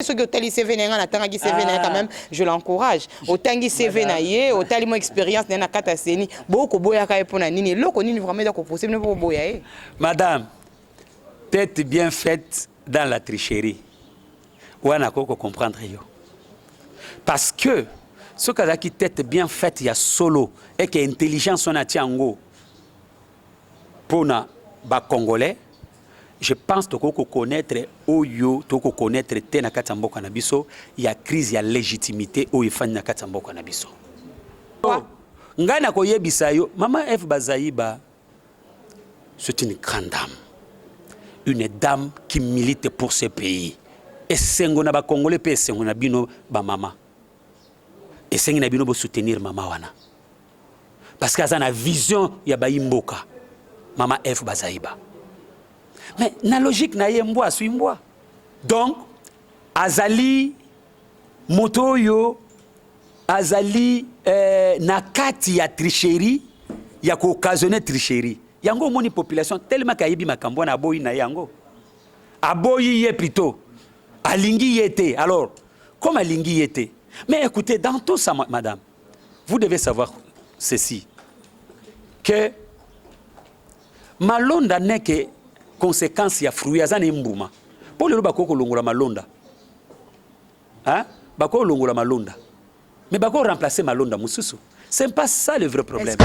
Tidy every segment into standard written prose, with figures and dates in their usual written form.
Soki otali CV na ye, ngai natangaki CV na ye quand même, je l'encourage. Otangi CV na ye, otali mo expérience na ye na kati ya CENI, bokoboyaka ye mpona nini? Eloko nini vraiment eza kopose bino mpo koboya ye? Madame, tête bien faite dans la tricherie wana, akoki kocomprendre yo, parce que soki azalaki tête bien faite ya solo, eke intelligence wana atia yango mpona Bacongolais, je pense tokoki koconnaître oyo tokoki koconnaître te na kati ya mboka na biso, ya crise ya légitimité oyo efandi na kati ya mboka na biso. Ngai nakoyebisa yo, mama Eve Bazaïba, c'est une grande dame, une dame qui milite pour ce pays. Esengo na Bacongolais mpe esengo na bino bamama, esengi na bino bosoutenir mama wana, parce que aza na vision ya bayimboka. Mama Eve Bazaïba, mais na logique na ye, mbwa aswi mbwa. Donc azali moto oyo azali na kati ya tricherie, ya kooccasionner tricherie. Yango omoni population tellement ke ayebi makambo wana, aboyi na ye yango, aboyi ye, plutôt alingi ye te. Alors comme alingi ye te, mais écoutez, dans tout ça, madame, vous devez savoir ceci, que malonda neke conséquence ya fruit, aza na ye mbuma. Mpo lelo bakoki kolongola malonda, hein? Bakoki kolongola malonda, mais bakoki remplacer malonda mosusu. C'est pas ça le vrai problème.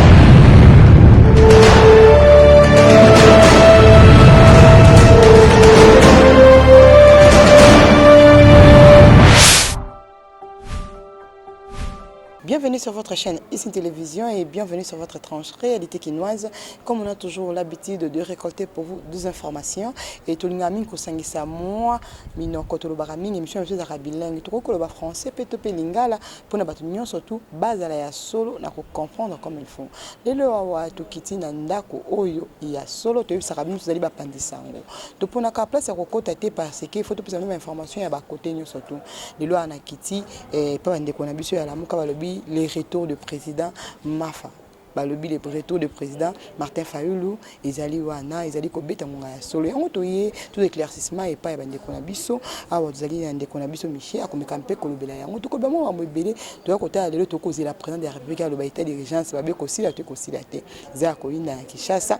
Bienvenue sur votre chaîne Ici Télévision et bienvenue sur votre tranche Réalité Kinoise. Comme on a toujours l'habitude de récolter pour vous des informations et tolinga mingi kosangisa mwa minoko, tolobaka mingi, émission na biso ezalaka bilingue, tokoki koloba français mpe to mpe lingala mpona bato nyonso tu bazala ya solo na kocomprendre comme il faut. Lelo awa tokiti na ndako oyo ya solo. Toyebisaka bino, tozali bapandisa yango, toponaka place ya kokota te, parce que faut topesa bino bainformation ya bakote nyonso tu. Lelo awa nakiti mpe bandeko na biso ya Lamuka balobi le retour du président Mafa, balobi le retour du président Martin Fayulu ezali wana, ezali kobeta ngonga ya solo. Yango toye tout éclaircissement epai ya bandeko na biso. Awa tozali na ndeko na biso Michel, akomeka mpe kolobela yango. Tokoloba mwa makambo ebele. Toya kotala lelo, tokozela président de la République aloba état d'urgence babe kosila to ekosila te. Eza ya koyinda na Kinshasa,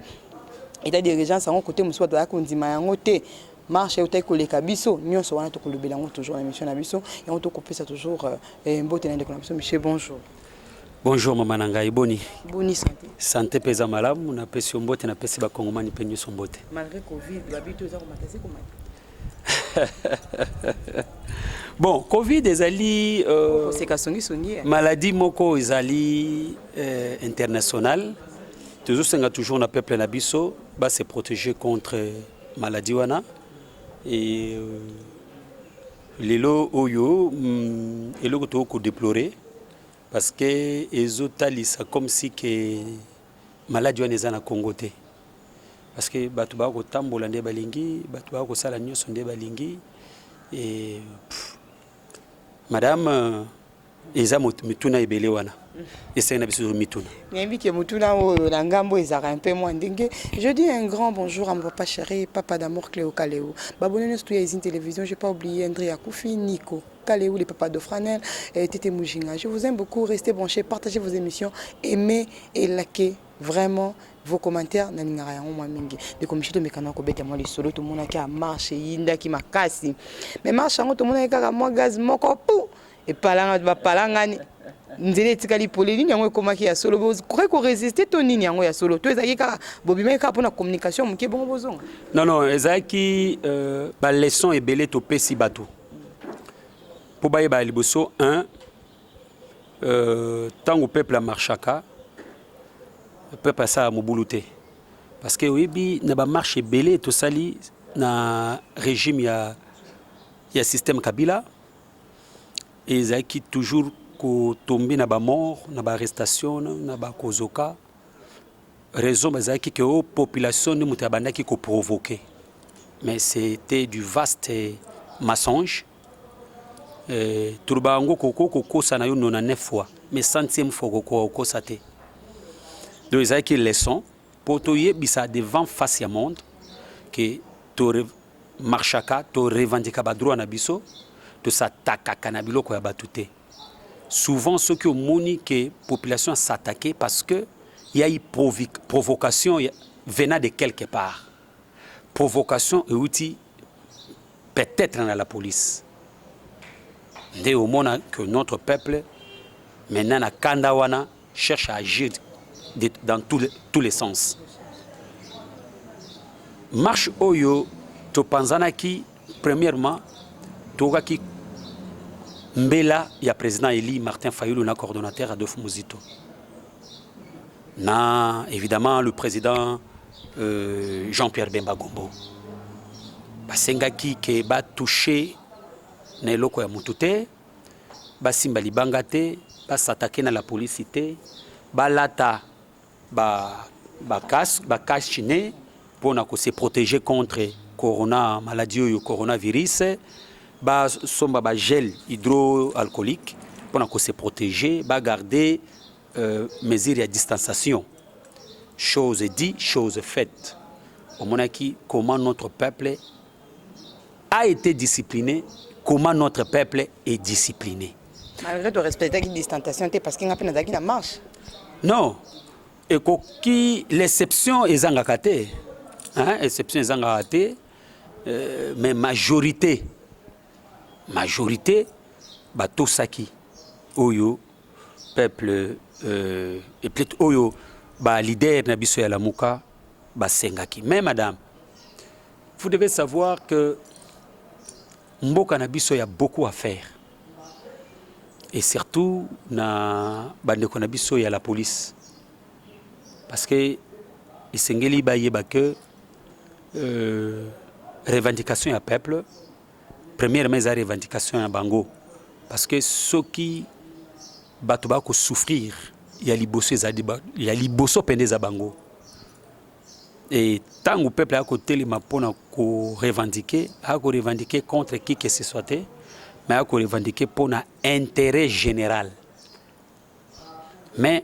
état d'urgence yango. Kote mosusu bato bazala kondima yango te, marche eutaki koleka biso nyonso wana, tokolobela yango toujours na émission na biso. Yango tokopesa toujours mbote na ndeko na biso Michel. Bonjour. Bonjour mama na ngai, boni? Boni santé? Santé mpe eza malamu. Napesi yo mbote, napesi Bakongomani mpe nyonso mbote. Malgré Covid, babi to eza komata, ezi komata? Bon, Covid ezali koseka songisongi. Maladie moko ezali internationale. Tozosenga toujours na peuple na biso base protéger contre maladie wana. Et lelo oyo eloko tokoki kodéplorer, parce que ezotalisa comme si ke maladie wana eza na Congo te, parce que bato baka kotambola nde balingi, bato baka kosala nyonso nde balingi. Et pff, madame, eza mituna ebele wana esengi na biso mituna. Nayebi ke motuna oyo na ngambo ezalaka un peu mwa ndenge. Je dis un grand bonjour à mon papa chéri, papa d'amour, Cléo Kaleo, babone nyonso tu ya Isine Télévision. J'ai pas oublié André Akoufi, Nico Kaleo, les papas de Franel et Tété Mujinga. Je vous aime beaucoup, restez branchés, partagez vos émissions, aimez et likez vraiment vos commentaires. Nalingaka yango mwa mingi. Ndeko Michel, tomekana kobeta mwa lisolo. Tomonaki ya marche eyindaki makasi, mais marche yango tomonaki kaka mwa gaz moko pu epalanga, bapalangani, nzela etikali pole. Nini yango ekomaki ya solo? Bokoki korésister to nini yango ya solo, to ezalaki kaka bobimaki kaka mpona communication moke, bongo bozonga? Non, ezalaki baleçon ebele topesi bato mpo bayeba ya liboso 1 ntango peuple amarchaka, peuple asala mobulu te, parce que oyebi na bamarche ebele tosali na régime ya système Kabila, ezalaki toujours kotombe na bamort, na baarrestation, na bakozoka. Raison bazalaki ke o population nde moto abandaki koprovoquer, mais c'était du vaste mensonge. Toloba yango, koko kokosa na yo 99 fois, mais centième fois kokoka kokosa te. Donc ezalaki leçon mpo toyebisa devant face ya monde ke tomarchaka, torevendika badroit na biso. Tos'attaquaka na biloko ya bato te. Souvent, soki omoni ke population s'attaquer, parce que y a eu provocation venant de quelque part. Provocation euti peut-être na la police. Nde omona que notre peuple maintenant, na kanda wana, cherche à agir dans tous les sens. Marche oyo topanzanaki, premièrement tokaki mbela ya président élu Martin Fayulu na coordonnateur Adolphe Muzito, na évidemment le président Jean-Pierre Bemba Gombo. Basengaki ke batouche na eloko ya mutu te, basimba libanga te, bas'attaquer na la police te, balata bacache-nez mpona kose protéger contre corona, maladie oyo coronavirus, basomba bagel hydroalcoolique mpona kose protéger, bagarder mesure ya distanciation. Chose dit, chose faite. Omonaki comment notre peuple a été discipliné, comment notre peuple est discipliné. Malgré torespectaki distanciation te, parce que nga mpe nazalaki na marche. Non, ekoki, l'exception ezangaka te, hein, exception ezangaka te, mais majorité batosaki oyo peuple et peut-être oyo baleader na biso ya Lamuka basengaki. Mais madame, vous devez savoir que mboka na biso ya beaucoup à faire, et surtout na bandeko na biso ya la police, parce que esengeli bayeba que revendication ya peuple, premièrement eza revendication ya bango, parce que soki bato bakosouffrir ya liboso, ezali ya liboso mpenza eza bango. E ntango peuple akotelema mpona korevendiquer, akorevendiquer contre qui que ce soit te, mais akorevendiquer mpona intérêt général. Mais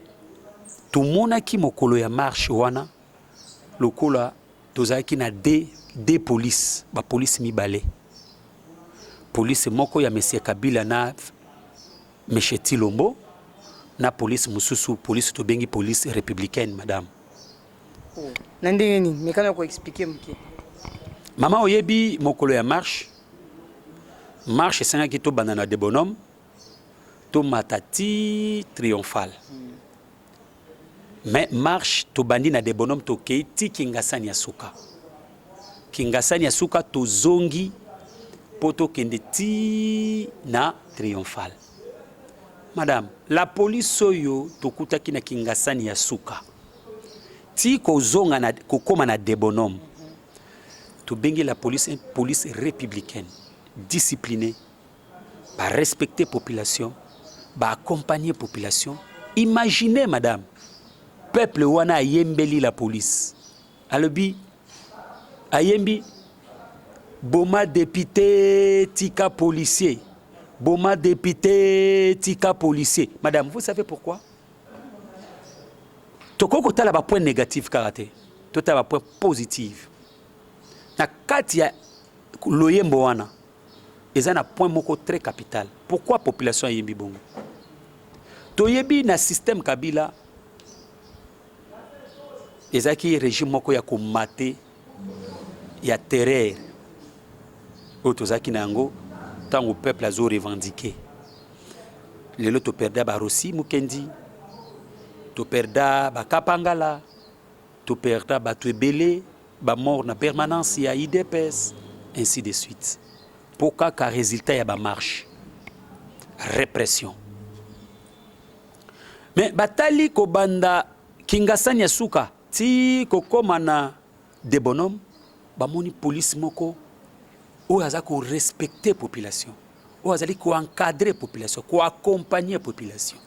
tomonaki mokolo ya marche wana, lokola tozalaki na deux police, bapolice mibale, police moko ya monsieur Kabila na monsieur Tshilombo, na police mosusu, police tobengi police républicaine, madame. Oh. Na ndenge nini? Mekana koexpliquer moke. Mama, oyebi mokolo ya marche, marche esengaki tobanda na Debonhomme, tomata ti Triomphal. Mais marche, tobandi na Debonhomme, tokei ti Kingasani ya suka. Kingasani ya suka, tozongi mpo tokende ti na Triomphal. Madame, la police oyo tokutaki na Kingasani ya suka ti kozonga na kokóma na Debonhomme, tobengi la police police républicaine, disciplinée, barespecter population, baaccompagner population. Imaginez, madame, peuple wana ayembeli la police, alobi, ayembi: "Boma député, tika policier, boma député, tika policier." Madame, vous savez pourquoi? Tokoki kotala bapoint négatif kaka te, totala bapoint positif. Na kati ya loyembo wana, eza na point moko très capital. Pourquoi population ayembi bongo? Toyebi na système Kabila ezalaki régime moko ya komate ya terreur oyo tozalaki na yango. Ntango peuple azo revendiquer, lelo toperda baRossy Mukendi, toperda baKapangala, toperda bato ebele, bamort na permanence ya UDPS, ainsi de suite, mpo kaka résultat ya bamarche, répression. Mais batali kobanda Kingasani ya suka ti kokóma na Debonhomme, bamoni police moko oyo aza korespecter population, oyo azali koencadrer population, koaccompagner population.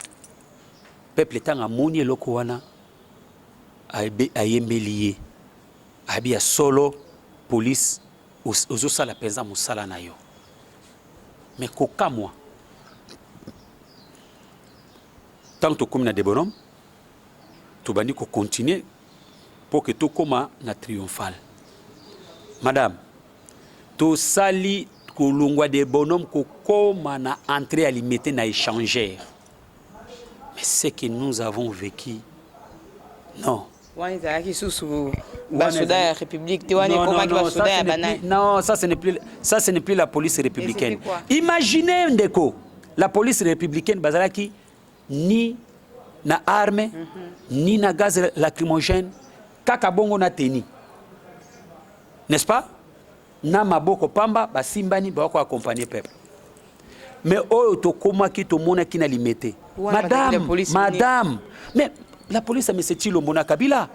Peuple, ntango amoni eloko wana, ayembeli ye, ayebi ya solo police ozosala mpenza mosala na yo. Mais kokamwa, ntango tokómi na Debonhomme, tobandi kocontinuer mpo ke tokóma na Triomphal. Madame, tosali Kolongwa de Bonhomme kokoma na entrée ya Limete na échangeur. Mais ce que nous avons vécu, non. Wana ezalaki susu basoda ya république te, wana ekomaki basoda ya banani? Non, ça ce n'est plus la police républicaine. Imaginez, ndeko, la police républicaine bazalaki ni na arme ni na gaz lacrymogène, kaka bongo na tenue, n'est-ce pas, na maboko pamba, basimbani, bako accompagner peuple. Mais oyo tokomaki, tomonaki na Limete, madame, madame, mais la police ya monsieur Tshilombo na Kabila,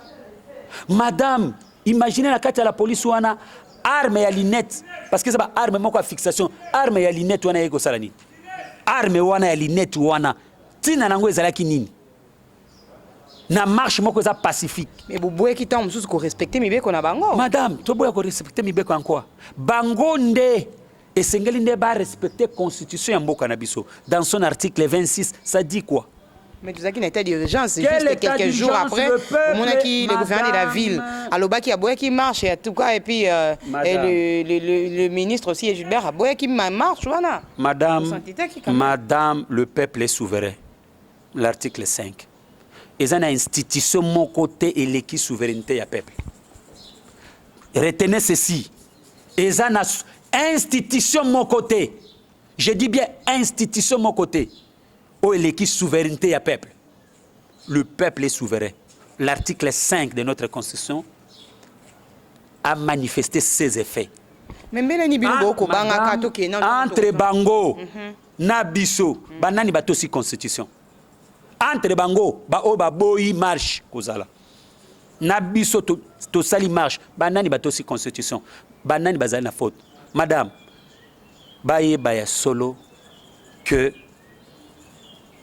madame, imaginez na kati ya la police wana, arme ya lunette, parce que eza ba arme moko ya fixation, arme ya lunette wana eyei kosala nini? Arme wana ya lunette wana, ntina nango ezalaki nini na marche moko eza pacifique? Mais boboyaki ntango mosusu korespecter mibeko na bango. Madame, toboya korespecter mibeko yankoa bango nde esengeli nde barespecter constitution ya mboka na biso. Dans son article 26, ça dit quoi? Mais tozalaki na état d'urgence. Juste quelques jours après, omonaki le gouverneur de la ville alobaki, aboyaki marche en tout cas, et puis et le ministre aussi, Gilbert, aboyaki marche wana. Madame, madame, le peuple est souverain, l'article 5. Eza na institution moko te eleki souveraineté ya peuple. Retenez ceci: eza na institution moko te, je dis bien institution moko te oyo eleki souveraineté ya peuple. Le peuple est souverain. L'article 5 de notre constitution a manifesté ses effets. Mais mbeleni bino bokobangaka tokende? Entre bango na biso, banani batosi constitution? Entre bango baoyo baboyi marche kozala na biso, tosali marche, banani batosi constitution? Banani bazali na faute? Madame, bayeba ya solo que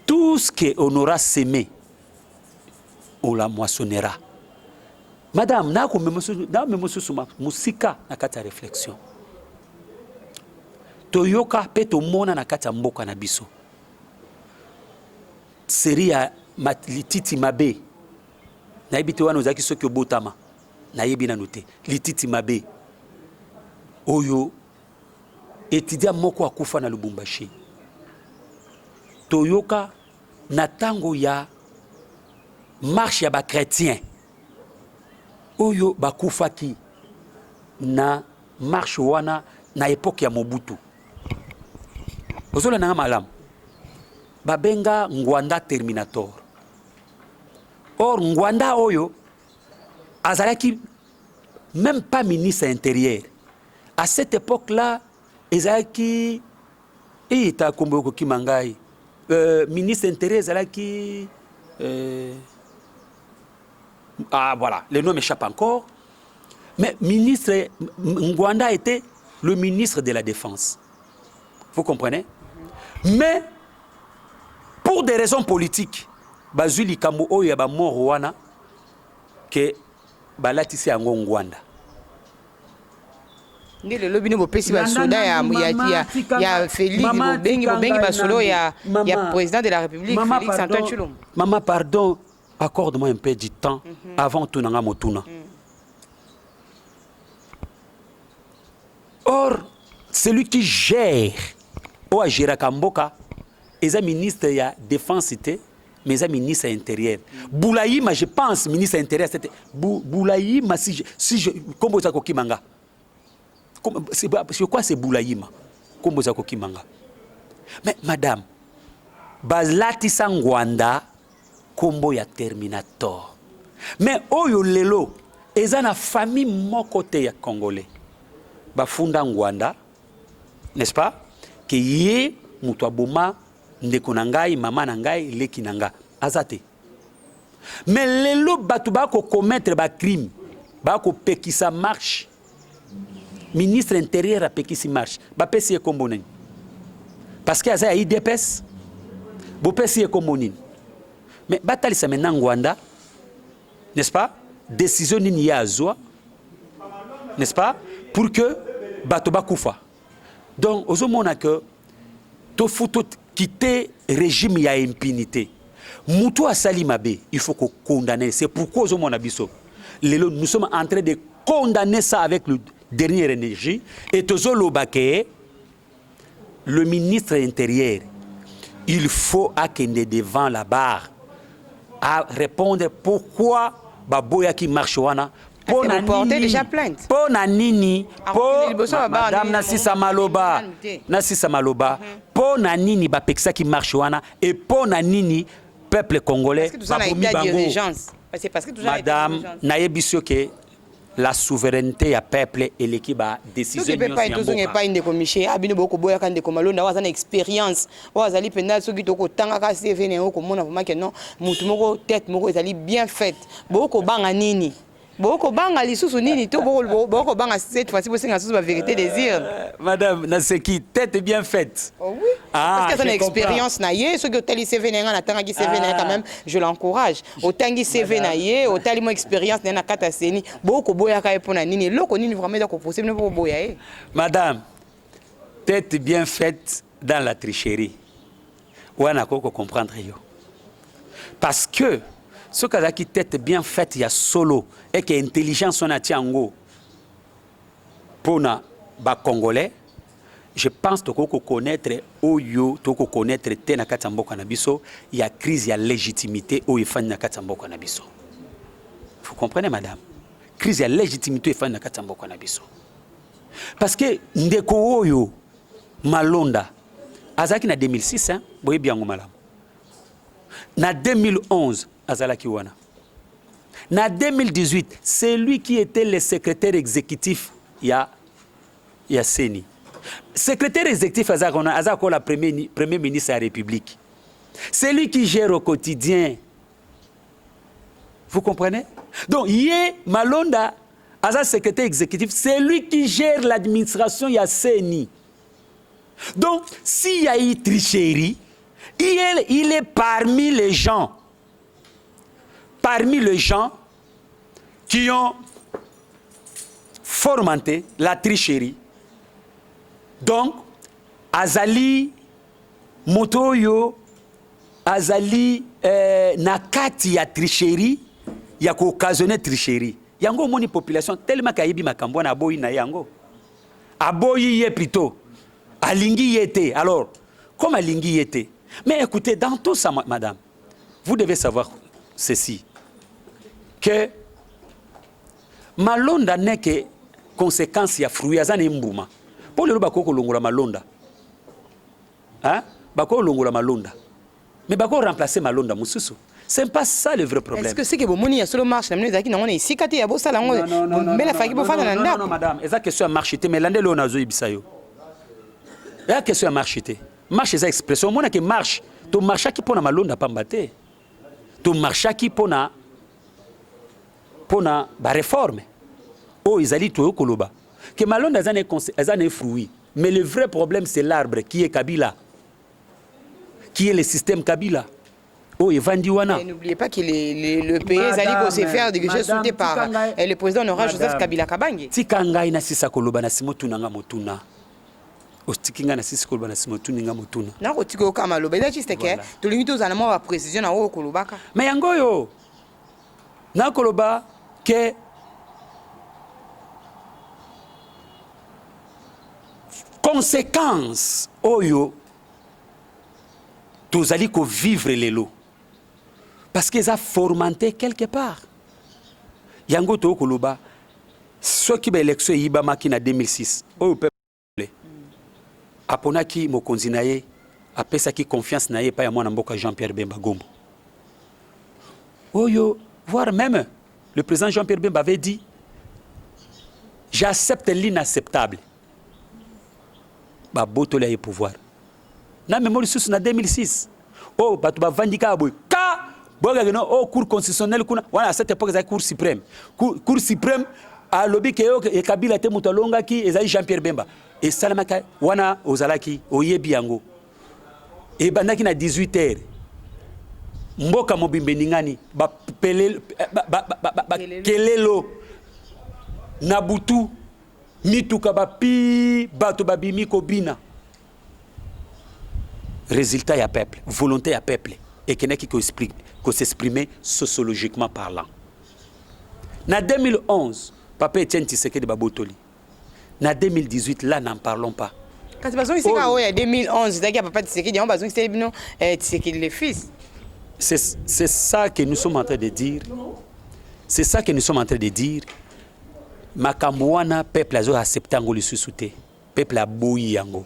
tout ce qu'on aura semé, on la moissonnera. Madame, nakomema mosusu mosika na kati ya réflexion. Toyoka mpe tomona na kati ya mboka na biso série ya lititi mabe. Nayebi te wana ozalaki soki obotama, nayebi nanu te. Lititi mabe oyo étudiant moko akufa na Lubumbashi. Toyoka na ntango ya marche ya bachrétien oyo bakufaki na marche wana na époque ya Mobutu. Ozolanda nga malamu? Babenga Ngbanda Terminator. Or Ngbanda oyo azalaki même pas ministre intérieur à cette époque là ezalaki eyita kombo ekokima ngai, ministre intérieur ezalaki ah voilà, le nom m'échappe encore, mais ministre Ngbanda était le ministre de la Défense, vous comprenez? Mais pour des raisons politiques, bazwi likambo oyo ya bamort wana ke balatisi yango Ngbanda. Nde lelo bino bopesi basoda ya Félix, bobengi basoda ya président de la République Félix Antoine Tshilombo. Mama, pardon, accorde-moi un peu du temps avant tunanga motuna. Or celui qui gère, oyo agéraka mboka, eza ministre ya Défense te, mais eza ministre intérieur, Bulayima, je pense. Ministre intérieur, c'était Bulayima, si je kombo eza kokima nga, je crois c'est Bulayima, kombo eza kokima nga. Mais madame, balatisa Ngbanda kombo ya Terminator. Mais oyo lelo eza na famille moko te ya Congolais bafunda Ngbanda, n'est-ce pas, ke ye moto aboma ndeko na ngai, mama na ngai, leki na nga, aza te. Mais lelo bato bakokommettre bacrime, bakopekisa marche, ministre intérieur apekisi marche, bapesi ye kombo nini? Parce que aza ya UDPS, bopesi ye kombo nini? Mais batalisa maintenant Ngbanda, n'est-ce pas, décision nini ye azwa, n'est-ce pas, pour que bato bakufa? Donc ozomona que tofu quitter régime ya impunité. Mutu asali mabe, il faut condamner. C'est pourquoi ozomona biso lelo, nous sommes en train de condamner ça avec le dernière énergie et tozoloba ke Le ministre intérieur, il faut akende devant la barre à répondre pourquoi baboyaki marche wana. Mpo na nini déjà plainte? Mpo na nini? Mpo madame, nasisa maloba, nasisa maloba. Mpo na nini bapekisaki marche wana et mpo na nini peuple congolais babomi bango? Madame, nayebi so ke la souveraineté ya peuple eleki ba décision nyonso ya mboka. Epai ndeko Michel abino, bokoboyaka ndeko Malonda oyo aza na expérience, oyo azali mpenza, soki tokotangaka CV na yango, komona vraiment ke non, motu moko, tête moko ezali bien faite. Bokobanga nini? Bokobanga lisusu nini? To bokobanga cette fois-ci bosenga lisusu bavérité des urnes? Madame, naseki, tête bien faite. Oh oui. Ah, parce que aza na expérience na ye. Soki otali CV na ye, nga natangaki CV na ye quand même, je l'encourage. Otangi CV na ye, otali mo expérience na ye na kati ya CENI, bokoboyaka ye mpo na nini? Eloko nini vraiment eza kopose bino mpo koboya ye? Madame, tête bien faite dans la tricherie wana, akoki kocomprendre yo, parce que soki azalaki tête bien faite ya solo, eke intelligence wana atia yango mpona bacongolais, je pense tokoki koconnaître oyo tokoki koconnaître te na kati ya mboka na biso, ya crise ya légitimité oyo efandi na kati ya mboka na biso. Vous comprenez, madame? Crise ya légitimité oyo efandi na kati ya mboka na biso, parce que ndeko oyo Malonda azalaki na 2006, hein, boyebi yango malamu, na 2011 azalaki wana, na 2018 c'est lui qui était le secrétaire exécutif ya CENI. Secrétaire exécutif aza aza kola premier ministre ya République, c'est lui qui gère au quotidien, vous comprenez? Donc ye Malonda aza secrétaire exécutif, c'est lui qui gère l'administration ya CENI. Donc s'il y a eu tricherie, il est parmi les gens qui ont fomenté la tricherie. Donc azali moto oyo azali na kati ya tricherie, ya kooccasionner tricherie. Yango omoni population tellement ayebi makambo wana, aboyi na ye yango, aboyi ye, plutôt alingi ye te. Alors comme alingi ye te, mais écoutez, dans tout ça, madame, vous devez savoir ceci, que Malonda n'est que conséquence ya fruit, aza na ye mbuma. Mpo lelo bakoki kolongola Malonda, hein? Bakoki kolongola Malonda, mais bakoki remplacer Malonda mosusu. C'est pas ça le vrai problème. Est-ce que c'est que bomoni ya solo marche na bino ezalaki nango na esika te ya bosala yango? Mbele afaki bofanda na ndako. Madame, eza question ya marche te, mais landeli oyo nazoyebisa yo, eza question ya marche te. Marche eza expression. Omonaki marche, tomarchaki mpo na Malonda pamba te, tomarchaki mpona baréforme oyo ezali. Toyo koloba ke Malonda aza na fruit, mais le vrai problème, c'est l'arbre qui est Kabila, qui est le système Kabila oyo evandi wana. N'oubliez pas que le pays ezali kose faire diriger, soutenu par le président honorable Joseph Kabila Kabange. Tika ngai nasisa koloba, na nsima otuna nga motuna. Otiki ngai nasisi koloba, na nsima otuni nga motuna. Nakotika oka maloba, eza juste ke tolingi tozala na mwa baprécision na oyo kolobaka. Mais yango oyo nakoloba ke conséquence oyo tozali kovivre lelo, parce que eza fomenté quelque part. Yango toyo koloba, soki baélection eyibamaki na 2006, oyo peuple aponaki mokonzi na ye, apesaki confiance na ye epai ya mwana mboka Jean-Pierre Bemba Gombo oyo, voire même le président Jean-Pierre Bemba avait dit: "J'accepte l'inacceptable." Babotoli ye pouvoir na memo lisusu na 2006 oyo bato bavandi kaka boye ka boyokaki no oyo Cour constitutionnelle kuna wana, à cette époque ezalaki Cour suprême. Cour suprême alobi ke oyo Kabila te moto alongaki, ezali Jean Pierre Bemba. Esalamaki wana, ozalaki oyebi yango, ebandaki na 18 heures, mboka mobimba eningani, bakelelo na butu, mituka bapi, bato babimi kobina. Résultat ya peuple, volonté ya peuple ekendaki kos'exprimer sociologiquement parlant. Na 2011, papa Etienne Tshisekedi babotoli. Na 2018, là, n'en parlons pas. Kasi bazongisi kaka oyo ya 2011 ezalaki ya papa Tshisekedi, yango bazongiseli bino Tshisekedi le fils. C'est ça que nous sommes en train de dire, c'est ça que nous sommes en train de dire. Makambo wana, peuple azo accepte yango lisusu te. Peuple aboyi yango,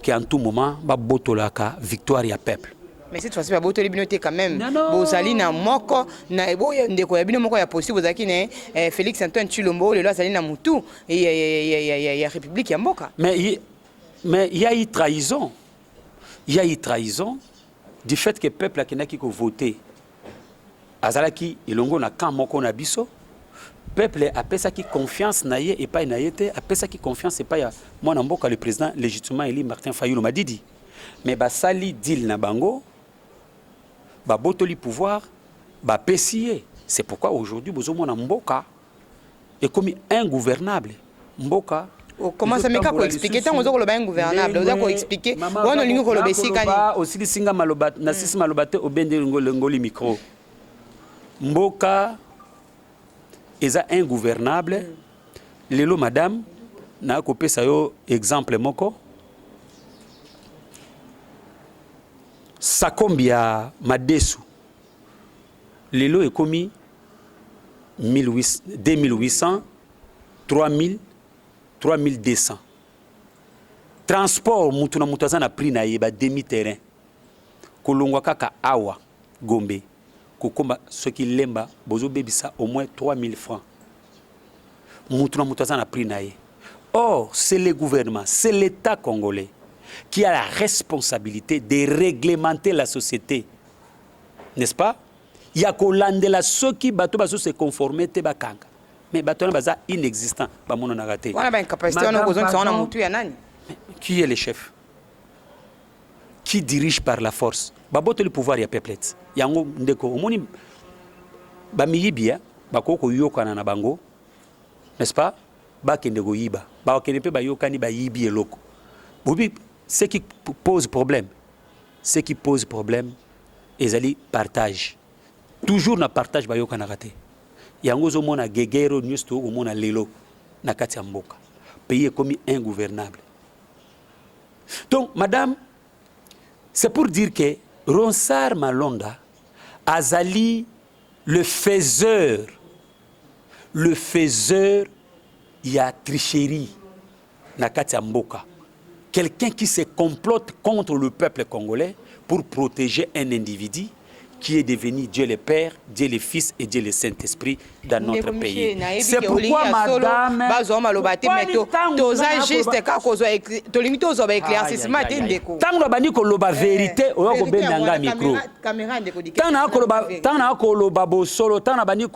ke en tout moment babotolaka victoire ya peuple. Mais cette fois-ci babotoli bino te quand même. Bozali na moko na oyo ndeko ya bino moko ya possible bozalaki na Félix Antoine Tshilombo, lelo azali na mutu ya république ya mboka. Mais il y a eu trahison, il y a eu trahison du fait que peuple akendaki kovote, azalaki elongo na camp moko na biso. Peuple apesaki confiance na ye epai na ye te, apesaki confiance epai ya mwana mboka, le président légitimement élu Martin Fayulu Madidi. Mais basali deal na bango, babotoli pouvoir, bapesi ye. C'est pourquoi aujourd'hui bozomona mboka ekomi ingouvernable, mboka. Comment ça meka koexpliquer ntango oza koloba ingouvernable, oza koexpliquer wana olingi koloba esika nini? Osilisi nga maloba, nasisi maloba te, obende ngoli micro. Mboka eza ingouvernable lelo. Madame, nakopesa yo exemple moko. Sakombi ya madesu lelo ekomi 2800, 3000, 3200. Transport, mutu na mutu aza na prix na ye. Ba demi terrain kolongwa kaka awa Gombe kokoma soki Lemba, bozobebisa au moins 3000 francs. Mutu na mutu aza na prix na ye. Or c'est le gouvernement, c'est l'État congolais qui a la responsabilité de réglementer la société, n'est-ce pas, ya kolandela soki bato bazo se conformer te, bakanga. Mais bato wana baza inexistant, bamonanaka te. Wana baincapacité wana, okozongisa wana motu ya nani? Qui est le chef qui dirige par la force? Babotoli pouvoir ya peuple ti yango. Ndeko, omoni bamiyibi ya bakoki koyokana na bango, n'est-ce pas, bakende koyiba, bakende mpe bayokani, bayibi eloko bobi. Ce qui pose problème, ce qui pose problème ezali partage. Toujours na partage bayokanaka te. Yango ozomona guerre nyonso tokomona lelo na kati ya mboka, pays ekomi ingouvernable. Donc madame, c'est pour dire que Ronsard Malonda azali le faiseur, le faiseur ya tricherie na kati ya mboka, quelqu'un qui se complote contre le peuple congolais pour protéger un individu qui est devenu Dieu le Père, Dieu le Fils et Dieu le Saint-Esprit dans notre pays. C'est pourquoi, madame, bazwa maloba te, mais toza juste kaka kozwa, tolingi tozwa baéclaircissement te, ndeko. Ntango nabandi koloba vérité, oya kobenda nga micro. Ntango na koloba bosolo, ntango nabandi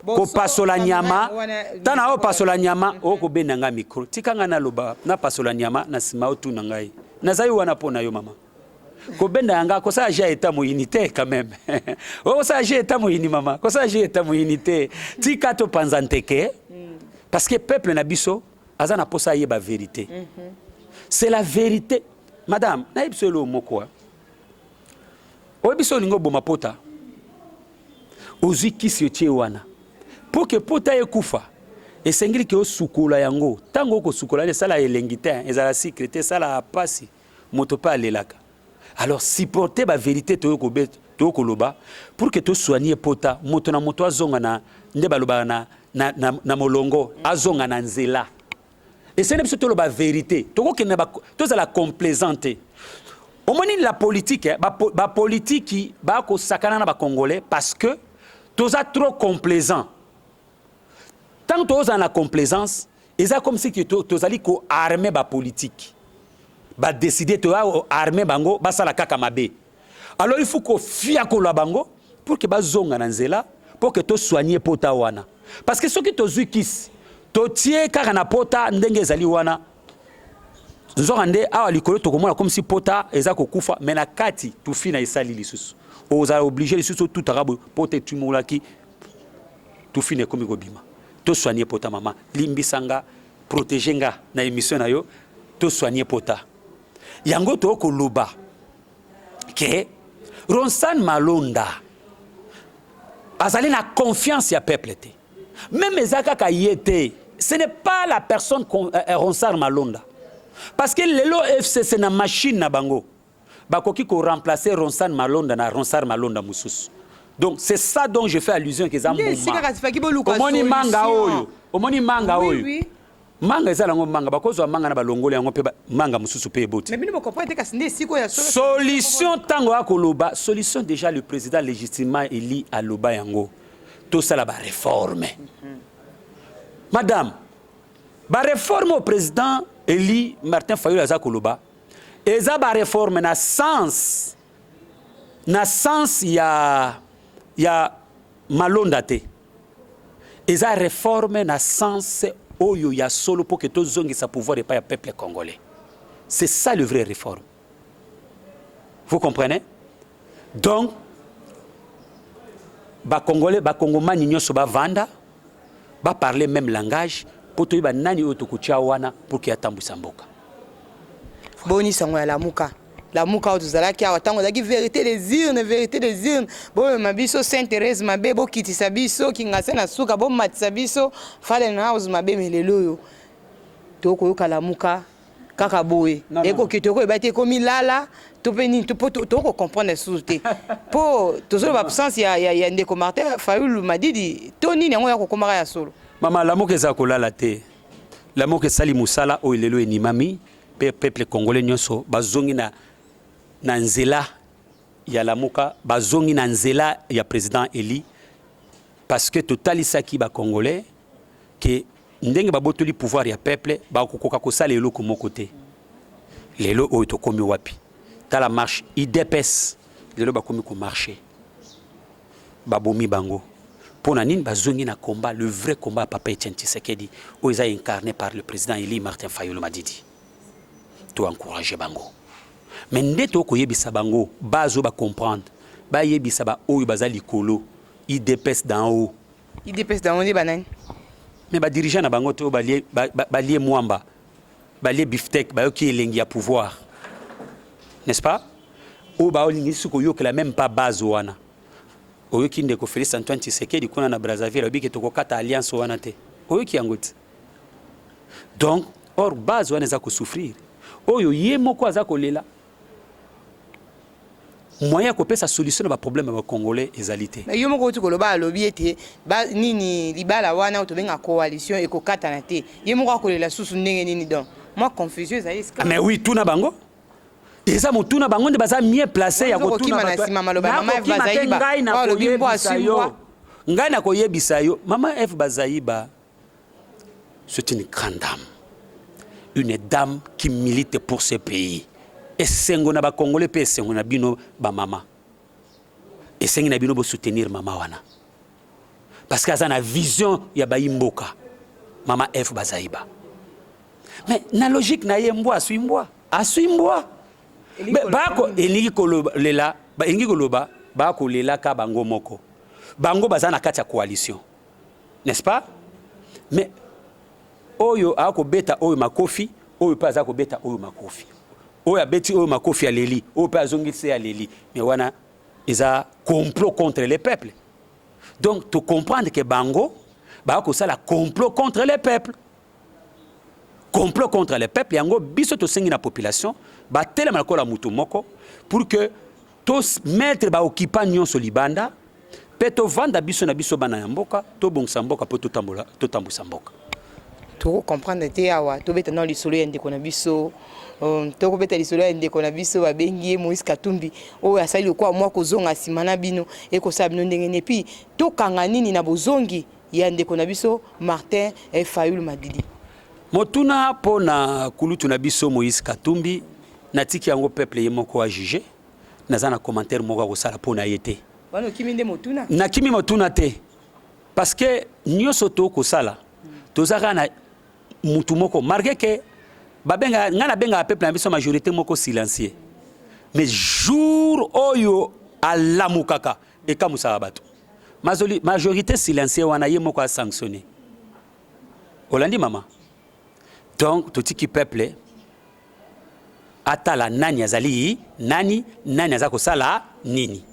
kopasola nyama, ntango na kopasola nyama, okobenda nga micro. Tika nga naloba, napasola nyama, na nsima otuna ngai. Nazali wana mpo na yo, mama. Kobenda yanga, kosala jeu eta moyini te quand même. Okosala jeu eta moyini, mama, kosala jeu eta moyini te. Tika topanza nteke, parce que peuple na biso aza na posa ayeba vérité. C'est la vérité, madame. Nayebi biso eloko moko. Oyebi biso, olingi oboma pota, ozwi kisi, otie wana mpo ke pota ekufa. Esengeli ke osukola yango. Ntango okosukola, esala elengi te, ezala sucre te, esala pasi, moto mpe alelaka. Alors supporter bavérité toyo koloba pour que tosoigne pota, moto na moto azonga na nde balobaka na molongo, azonga na nzela. Esengeli biso toloba vérité, tokokende, tozala complaisant te. Omoni la politique, eh, bapolitiki bakosakana na bacongolais parce que toza trop complaisant. Ntango tozala na complaisance, eza comme si tozali koarmer bapolitike, badécider toya armer bango, basala kaka mabe. Alors il faut kofiakola bango pour que bazonga na nzela, pour que tosoigne pota wana. Parce que soki tozwi kisi, totie kaka na pota ndenge ezali wana, nzoka nde awa likolo tokomona comme si pota eza kokufa, mais na kati tufina esali lisusu. Ozala obligé lisusu otutaka boye, pota etumolaki, tufina ekomi kobima. Tosoigne pota, mama, limbisa nga, protège nga na émission na yo. Tosoigne pota yango. Tokoloba ke Ronsard Malonda azali na confiance ya peuple te. Même eza kaka ye te, ce n'est pas la personne Ronsard Malonda. Parce que lelo FCC na machine na bango bakoki ko remplacer Ronsard Malonda na Ronsard Malonda mosusu. Donc c'est ça dont je fais allusion que eza Nde esika mbuma. kasi faki boluka Omoni manga solution. oyo, omoni manga Oui, oyo. oui. Manga eza nango manga, bakozwa manga na balongoli yango mpe manga mosusu mpe eboti. Mais bino bocomprendre te, kasi nde esika oyo ya solo. Solution, ntango akoloba solution, déjà le président légitimement élu aloba yango: tosala baréforme. Madame, baréforme au président élu Martin Fayulu aza koloba eza baréforme na sens ya Malonda te. Eza réforme na sens oyo ya solo mpo ke tozongisa pouvoir epai ya peuple congolais. C'est ça le vrai réforme, vous comprenez? Donc Bacongolais, Bakongomani nyonso bavanda, baparle même langage mpo toyeba nani oyo tokotia wana pour ke atambwisa mboka. Boni sango ya Lamuka? Lamuka oyo tozalaki awa ntango ezalaki vérité des urnes, vérité des urnes, bomema biso Sainte Thérèse mabe, bokitisa biso Kingase na suka, bomatisa biso Fallen House mabe. Me lelo oyo tokoyoka Lamuka kaka boye. Non, non. Ekoki tokoyeba te, ekomi lala to mpe nini, mpo tokocomprendre lisusu te, mpo tozoloba absence ya ndeko Martin Fayulu Madidi to nini yango ya kokomaka ya solo. Mama, Lamuka eza kolala te. Lamuka esali mosala oyo lelo enimami mpe peuple congolais nyonso bazongi na nzela ya Lamuka, bazongi na nzela ya président élu, parce que totalisaki Bacongolais ke ndenge babotoli pouvoir ya peuple, bakokoka kosala eloko moko te. Lelo oyo tokomi wapi? Tala marche UDPS, lelo bakomi komarche, babomi bango mpo na nini? Bazongi na combat, le vrai combat ya papa Etienne Tshisekedi oyo eza incarné par le président élu Martin Fayulu Madidi. Toencourage bango, mais nde tokoyebisa bango bazo bacomprendre, bayebisa baoyo baza likolo, UDPS d'en haut. UDPS dango nde banani? Mais badirigeant na bango te, oyo balie balie mwamba, balie bifteck, bayoki elengi ya pouvoir, n'est-ce pas? Oyo baolingi soki koyokela même pas base wana. Oyoki ndeko Félix Antoine Tshisekedi kuna na Brazzaville alobi ke tokokata alliance wana te. Oyoki yango te? Donc or base wana eza kosouffrir, oyo ye moko aza kolela, moyen ya kopesa solution na baproblème ya Bacongolais ezali te. Mais yo moko oti koloba, alobi ete nini, libala wana oyo tobenga coalition ekokatana te. Ye moko akolela susu ndenge nini? Donc mwa confusion ezali esika. Ah, mais oui, tuna bango, eza motuna, bango nde baza mieux placé ya Wana kotuna okokima na bato. nsima maloba ya mama Eve Nakokima te. Bazaiba. Ngai Oyo alobi mbwa nakoyebisa aswi yo mbwa. Ngai nakoyebisa yo, mama Eve Bazaiba, c'est une grande dame, une dame qui milite pour ce pays. Esengo na Bacongolais mpe esengo na bino bamama, esengi na bino bosoutenir mama wana parce que aza na vision ya bayi mboka, mama Eve Bazaiba. Mais na logique na ye, mbwa aswi mbwa, aswi mbwa. Elingi koloba Bako nini? Elingi koloba elingi koloba bakolelaka bango moko. Bango baza na kati ya coalition, n'est-ce pas? Mais oyo akobeta oyo makofi, oyo mpe aza kobeta oyo makofi, oyo abeti oyo makofi aleli, oyo mpe azongisi ye aleli. Mais wana eza complot contre le peuple. Donc tocomprendre ke bango bakosala complot contre le peuple, complot contre le peuple. Yango biso tosengi na population batelema lokola mutu moko pour que tomettre baoccupant nyonso libanda mpe tovanda biso na biso bana ya mboka, tobongisa mboka mpo totambwisa mboka. Tokocomprendre te awa. Tobeta na lisolo ya ndeko na biso, tokobeta lisolo ya ndeko na biso babengi ye Moïse Katumbi, oyo asali lokola mwa kozonga nsima na bino. Ekosala bino ndenge nini? Et puis tokanga nini na bozongi ya ndeko na biso Martin Fayulu Madidi? Motuna mpo na kulutu na biso Moïse Katumbi, natiki yango peuple ye moko ajuge. Naza na commentaire moko ya kosala mpo na ye te. Wana okimi nde motuna. Nakimi motuna te, parce que nyonso tokosala toza kaka na mutu moko, malgré ke babenga ngai, nabengaka peuple na biso majorité moko silencieux, mais jour oyo alamukaka ekamusaka bato. Majorité silencieux wana, ye moko asanctionne. Olandi, mama? Donc totiki peuple atala nani azali nani, nani aza kosala nini.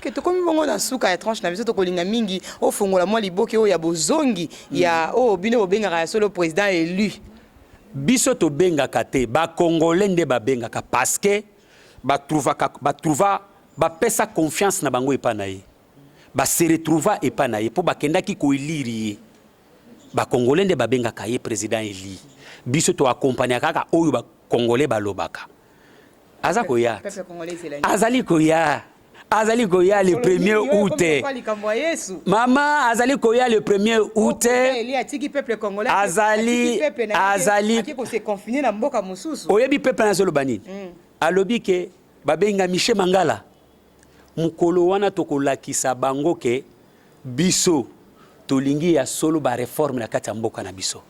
Ke tokomi bongo na suka ya tranche na biso. Tokolinga mingi ofongola mwa liboke oyo ya bozongi ya oyo bino bobengaka ya solo président élu. Biso tobengaka te, bacongolais nde babengaka, parce que batrouvaka, batrouva, bapesa confiance na bango epai na ye, base retrouva epai na ye mpo bakendaki koélire ye. Bacongolais nde babengaka ye président élu. Biso toaccompagnaka kaka oyo bacongolais balobaka. Aza koya, azali koya, azali koya le premier août. Mama, azali koya le premier août. Azali oyebi peuple azoloba nini? Alobi ke babenga Michel Mangala. Mokolo wana tokolakisa bango ke biso tolingi ya solo baréforme na kati ya mboka na biso.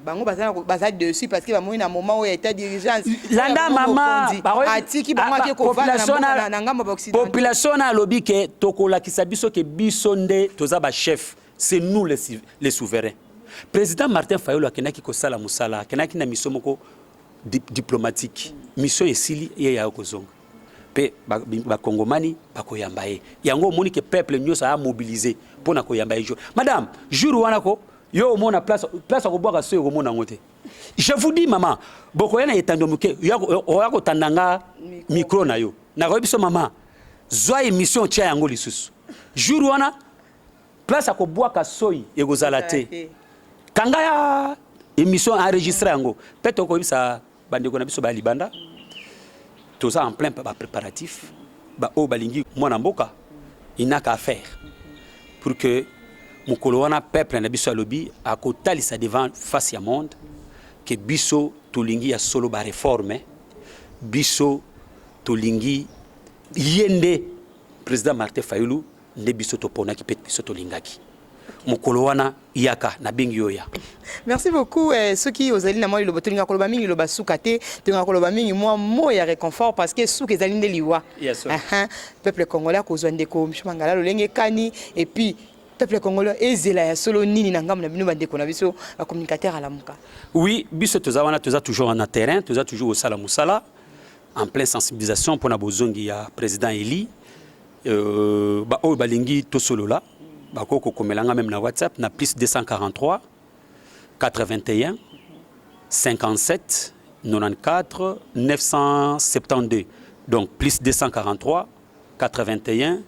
Bango baza dessus parce que bamoni na moment oyo état d'urgence. Landa mama. Atiki bango, ake kovanda na ngambo baoccidentaux. Population na alobi ke tokolakisa biso ke biso nde toza bachef, c'est nous les souverains. Président Martin Fayulu akendaki kosala mosala, akendaki na mission moko diplomatique. Mission esili, ye ya kozonga mpe bakongomani bakoyamba ye. Yango omoni ke peuple nyonso aya mobilisé mpo na koyamba ye jour, madame, jour wana ko yo omona place, place akobwaka so ekomona yango te. Je vous dis, mama, bokoya na etando moke, oya kotanda nga micro na yo, nakoyebi biso: mama, zwa émission, tia yango lisusu. Jour wana place akobwaka soi ekozala te. Kanga ya émission, enregistre yango mpe tokoyebisa bandeko na biso baya libanda. Toza en plein bapréparatif. Baoyo balingi mwana mboka inaka affaire pour que mokolo wana peuple na biso alobi akotalisa devant face ya monde ke biso tolingi ya solo baréforme, biso tolingi ye nde président Martin Fayulu nde biso toponaki mpe biso tolingaki. Mokolo wana yaka, nabengi yo ya. Merci beaucoup. Soki ozali na mwa liloba, tolingaka koloba mingi, liloba suka te, tolingaka koloba mingi, mwa mot ya réconfort, parce que suka ezali nde liwa. Yes, sir. Peuple congolais akozwa ndeko Michel Mangala lolenge ekani, et puis peuple congolais ezela ya solo nini na ngambo na bino, bandeko na biso bacommunicateur Alamuka? Oui, biso toza wana, toza toujours na terrain, toza toujours kosala mosala en pleine sensibilisation mpona bozongi ya président élu. Baoyo balingi tosolola, bakoki kokomela nga même na WhatsApp na plus 243 81 57 94 972. Donc plus 243 81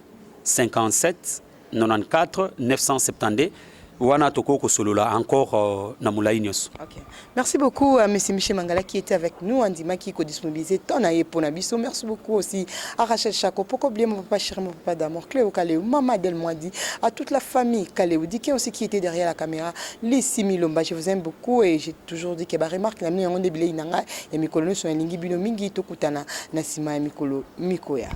57 94 972 wana tokoki kosolola encore na molai nyonso. Ok. Merci beaucoup à M. Michel Mangala qui était avec nous, andimaki kodisponibiliser temps na ye pona biso. Merci beaucoup aussi à Rachel Chako, pourquoi oublier mon papa chéri, mon papa d'amour, Cléo Kaléou, Maman Adèle Mwadi, à toute la famille Kaléou, Diké aussi qui était derrière la caméra, Lissi Milomba, je vous aime beaucoup et j'ai toujours dit que ba remarque na mino yango nde bilei na ngai ya mikolo nyonso. Nalingi bino mingi, tokutana na nsima ya mikolo mikoya.